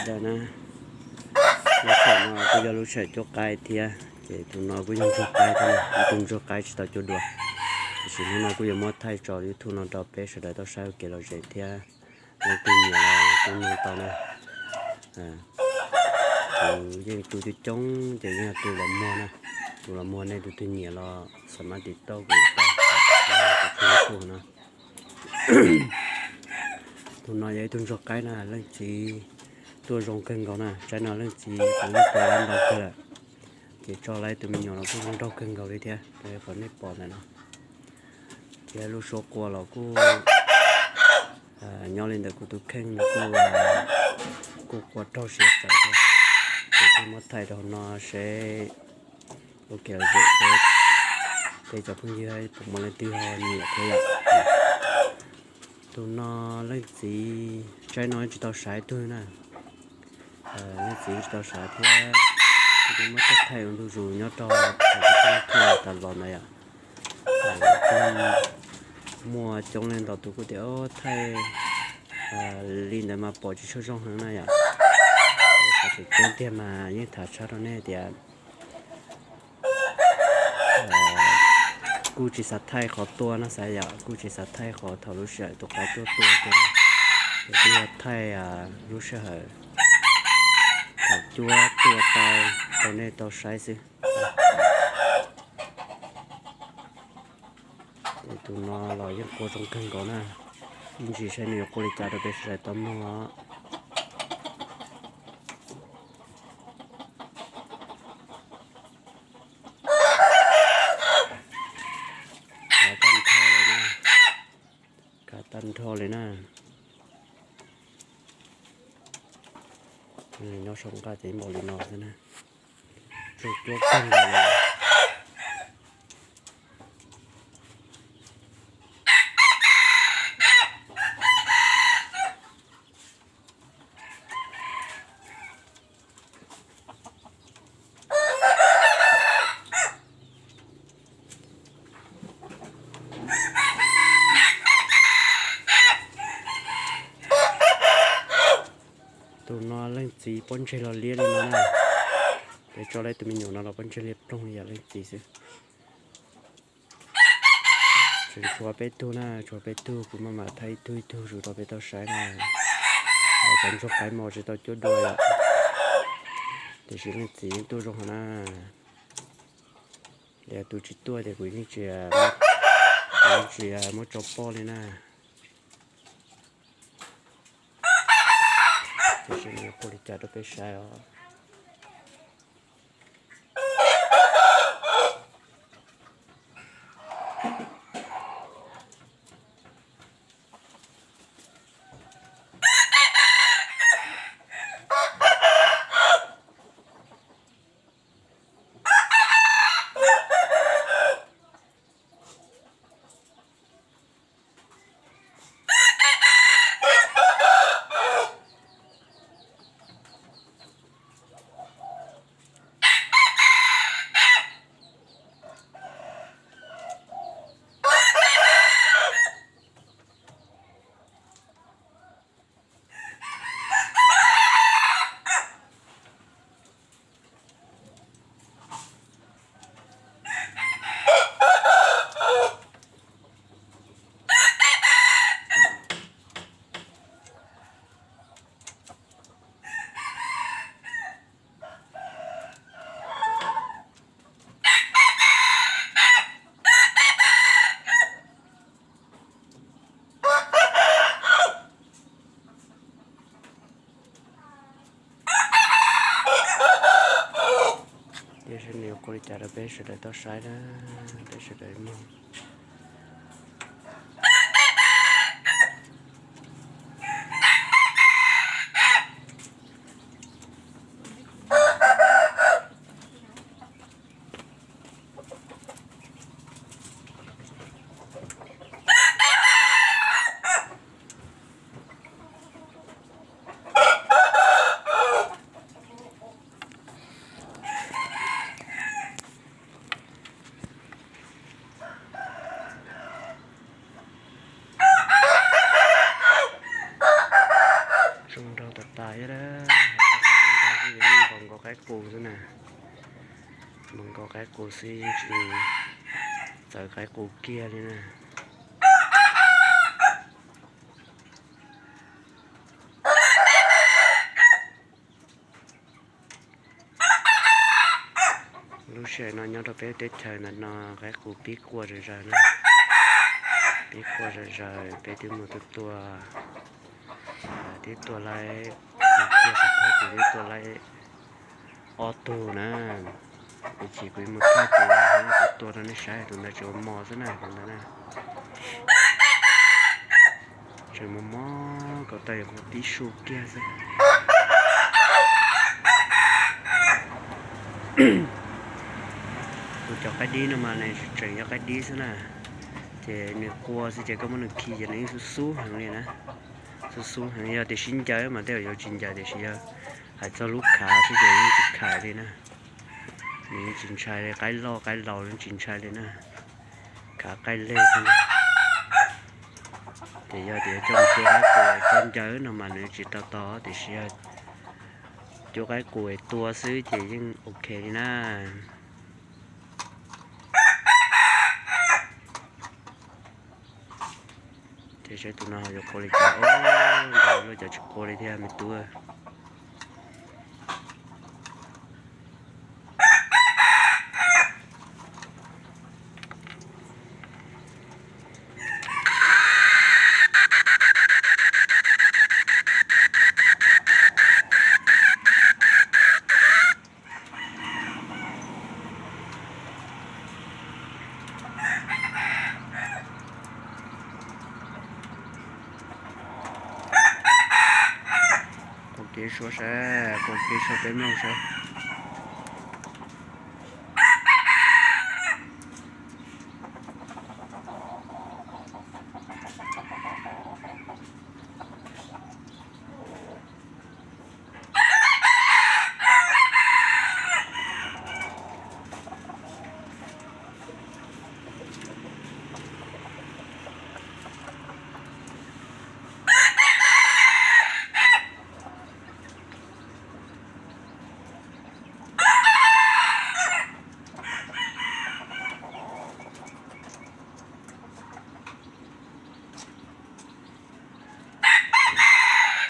Lub sij hawm no kuj yog lub sij hawm cuab qaib thiab, ces tus no kuj yog ntsuag qaib thiab, ib tug ntsuag qaib tsis tau cuab dua. Tiam sis hnub no kuj yuav muab thaij tso YouTube no rau peb sawv daws tau saib ua kev lom zem thiab. Leej twg nyiam los kuj nug tau na. Kuv yeej tu coob coob ces yeej yog tus los muag na. Tus los muag nej tus twg nyiam los xa mab tim tauj kuv tau, kuv tshooj YouTube no. Tus no yog ib tug ntsuag qaib na, leej txiv tuaj zoo kawg nkaus na. Tsaib no leej txiv kuv muab tua lab ntau kawg lawm, ces tso lawm tus me nyuam los kuj zoo nraug kawg nkaus li thiab, qhov nej pom ntawm no. Thiab lub suab qua los kuj nyob li ntawm kuv tus kheej no kuj, kuj qua raug siab tsawv thiab. Ces kuj muab thaij rau hauv no seb ua kev lom zem peb cov phooj ywg puas muaj leej twg ho nyiam thiab yom. Tus no leej txiv tsaib no tsis tau xaiv tug na. Leej txiv tsis tau xaiv thiab, kuv twb muab thaij ua ntu zus nyob rau hauv kuv tshooj YouTube tas los ntawd yom. Muaj coob leej ntau tus kuj tias thaij li ntawd mas pom tsis tshua zoo heev na yom. Qhov tseem ceeb tiag mas yeej tham tshaj rau nej tias kuj tsis xav thaij qhov tua no xav yom, kuj tsis xav thaij qhov thaum lub sij hawm tus qaib tuaj tua kiag na. Ces kuj yog thaij lub sij hawm thaum cuab tua tau rau nej tau saib xwb. Ces tus no los yeej qua zoo kawg nkaus na. Ib ntsis saib nws yuav qua li cas rau peb sawv daws tau mloog os. Khav tag nrho li na. Khav tag nrho li na. Nyob saum nqaj ces npaum li no xwb na. Tsuj cuab kawg nkaus li. Tus no leej txiv pob ntseg los liab li no na. Peb tso lawm tus me nyuam no los pob ntseg liab ploog li yam leej txiv xwb. Tseem tshuav peb tug na, tshuav peb tug, kuv maj mam thaij ib tug ib tug zus rau peb tau saib na. Cov ntsuag qaib mos tsis tau cuab dua lawm, tiam sis leej txiv yeej tuaj zoo heev na. Yog tus tsis tuaj ces kuv yeej tsis, kuv yeej tsis muab tso poj li na. Tiam sis nws yuav qua li cas rau peb saib os. Tiam sis nws yuav qua li cas rau peb sawv daws tau saib na, peb sawv daws mloog. Zoo nraug tas tas thiab. qaib qus xwb na. Mus nkaus qaib qus xwb yeej tsis txawv qaib qus kiag li na. Lub sij hawm no nyob rau peb teb chaws ntawm no qaib qus pib quaj zom zaws na. Pib quaj zom zaws, peb twb mus tua tua, twb tua laib, tua sab phob kuv twb tua laib ob tug na. Ib chim kuv mus thaij tus kuv tua rau nej saib, tus ntawd tseem mos mos xwb na, tus ntawd na. Tseem mos mos kom tau yuav kuv pib su kiag xwb. Kuv cov qaib dib no mas nws tseem yog qaib dib xwb na, ces nws quaj xwb ces koj muab nws khi ces nws yeej xub xub heev li na. Xub xub heev, yog tias sib ncaws mas tej zaum yuav tsis ncaws, tiam sis yog hais txog lub khav xwb ces yeej tsis khav li na. Nws yeej tsis ntshai li, qaib loj qaib laus yeej tsis ntshai li na. Khav qaij leg xwb. Ces yog tias coj mus cuab qaib qus coj ncaws no mas nws tsis tau tau, tiam sis yog cuab qaib qus tua xwb ces yeej ok li na. Ces saib tus no ho yuav qua li cas, ntawd lawm cov tsis qua li thiab me tub. Qua kev suav saib, qua kev suav peb mloog saib.